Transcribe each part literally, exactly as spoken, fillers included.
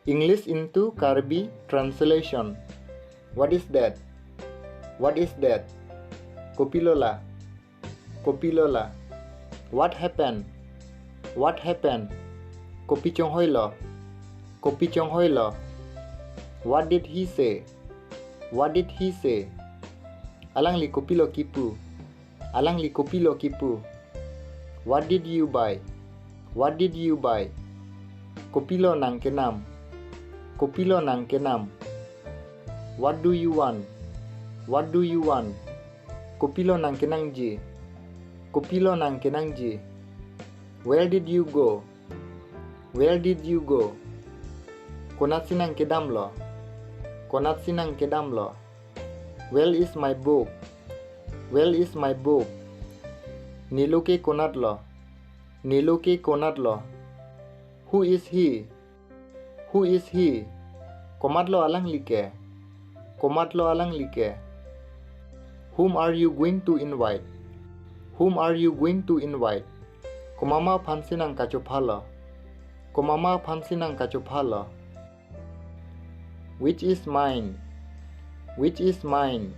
English into Karbi translation. What is that? What is that? Kopilo la? Kopilo la? What happened? What happened? Kopi chonghoilo? Kopi chonghoilo? What did he say? What did he say? Alangli kopilo kipu? Alangli kopilo kipu? What did you buy? What did you buy? Kopilo nang kenam? Kopilo nang kenam? What do you want? What do you want? Kopilo nang kenangji? Kopilo nang kenangji? Where did you go? Where did you go? Konatsi nang kedamlo? Konatsi nang kedamlo? Where is my book? Where is my book? Nelo ke konatlo? Nelo ke konatlo? Who is he? Who is he? Komatlo alangli ke? Komatlo alangli ke? Whom are you going to invite? Whom are you going to invite? Komama aphansi nang kachophalo? Komama aphansi nang kachophalo? Which is mine? Which is mine?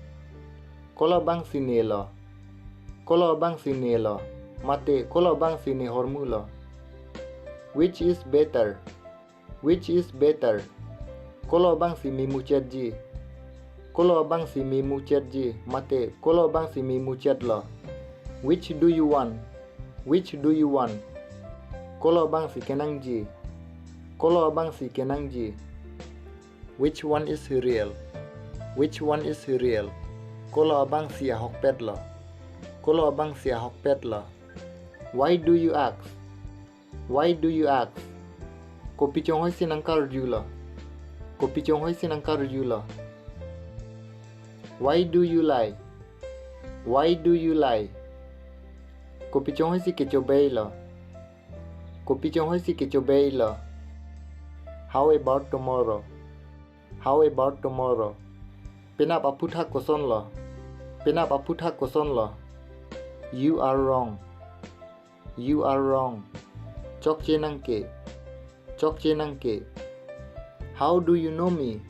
Kolo abangsi nelo? Kolo abangsi nelo? Mate kolo abangsi ne hormulo? Which is better? Which is better? Kolo abangsi memuchotji? Kolo abangsi memuchotji? Mate kolo abangsi memuchotlo? Which do you want? Which do you want? Kolo abangsi kenangji? Kolo abangsi kenangji? Which one is real? Which one is real? Kolo abangsi ahokpetlo? Kolo abangsi ahokpetlo? Why do you ask? Why do you ask? Kopi chonghoisi nang karjulo? Kopi chonghoisi nang karjulo? Why do you lie? Why do you lie? Kopi chonghoisi kechobeilo? Kopi chonghoisi kechobeilo? How about tomorrow? How about tomorrow? Penap aphuthak kosonlo? Penap aphuthak kosonlo? You are wrong. You are wrong. Chokche nangke. Chokche nangke. How do you know me?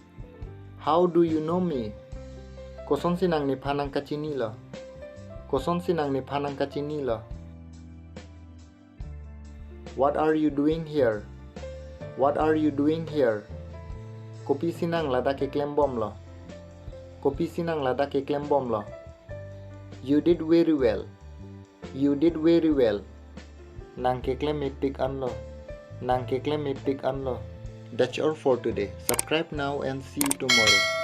How do you know me? Kosonsi nang nephan nang kachinilo? Kosonsi nang nephan nang kachinilo? What are you doing here? What are you doing here? Kopisi nang ladak keklembomlo? Kopisi nang ladak keklembomlo? You did very well. You did very well. Nang keklem mepik anlo. Nang keklem mepik anlo. That's all for today. Subscribe now and see you tomorrow.